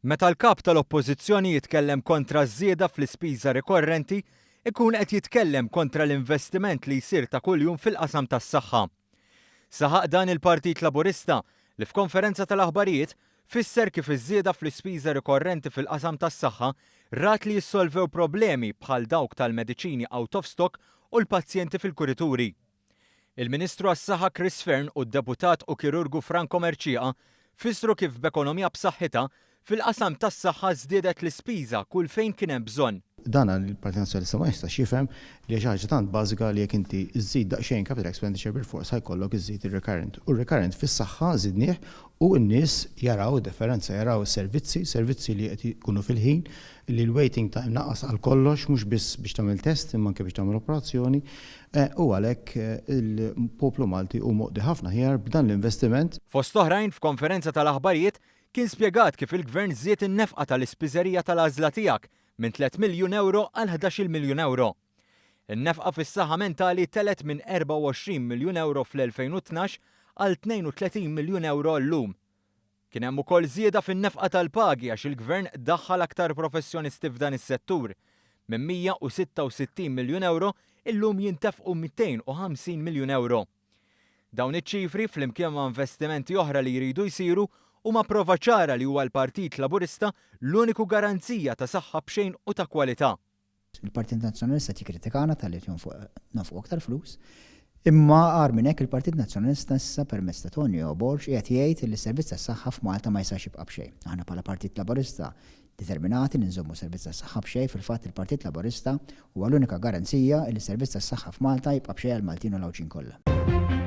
Meta l-Kap tal-Oppożizzjoni jitkellem kontra ż-żieda fl-ispiża rikorrenti, ikun qed jitkellem kontra l-investiment li jsir ta' kuljum fil-qasam tas-saħħa. Saħaq dan il-Partit Laburista li f'konferenza tal-aħbarijiet fisser kif iż-żieda fl-ispiża rikorrenti fil-qasam tas-saħħa rat li jissolvew problemi bħal dawk tal-mediċini out of stock u l-pazjenti fil-kurituri. Il-Ministru għas-Saħħa Chris Fearne u d-Deputat u Kirurgu Franco Mercieca fissru kif b'ekonomija b'saħħitha, fil-qasam tas-saħħa żdiedet l-ispiża kull fejn kien hemm bżonn. Dan il-Partit Nazzjonalista ma jistax jifhem li hija xi ħaġa tant bażika li jekk inti żżid daqsxejn capital expenditure bilfors ħa jkollok iżżid ir-recurrent. U r-recurrent fis-saħħa żidnieh u n-nies jaraw id-differenza, jaraw is-servizzi, servizzi li qed ikunu fil-ħin, li l-waiting time naqas għal kollox mhux biss biex tagħmel test imma anke biex tagħmel operazzjoni. U għalhekk il-poplu Malti hu moqdi ħafna aħjar b'dan l-investiment. Fost oħrajn, f'konferenza tal-aħbarijiet kien spjegat kif il-Gvern żied in-nefqa tal-ispiżerija tal-għażla tiegħek minn tlett miljun ewro għal ħdax-il miljun ewro. In-nefqa fis-saħħa mentali telgħet minn 24 miljun ewro fl-2012 għal 32 miljun ewro llum. Kien hemm ukoll żieda fin-nefqa tal-pagi għax il-Gvern daħħal aktar professjonisti f'dan is-settur. Minn 166 miljun ewro, illum jintefqu 250 miljun ewro. Dawn iċ-ċifri, flimkien ma' investimenti oħra li jridu jsiru, huma prova ċara li huwa l-Partit Laburista l-uniku garanzija ta' saħħa b'xejn u ta' kwalità. Il-Partit Nazzjonalista qed jikkritikana talli qed jonfqu aktar flus, imma agħar minn hekk il-Partit Nazzjonalista issa permezz ta' Tonio Borg qiegħed jgħid li s-servizz tas-saħħa f'Malta ma jistax jibqa' b'xejn. Aħna bħala Partit Laburista determinati li nżommu servizz tas-saħħa b'xejn, fil-fatt il-Partit Laburista huwa l-unika garanzija li s-servizz tas-saħħa f'Malta jibqa' b'xejn għall-Maltin u l-Għawdxin kollha.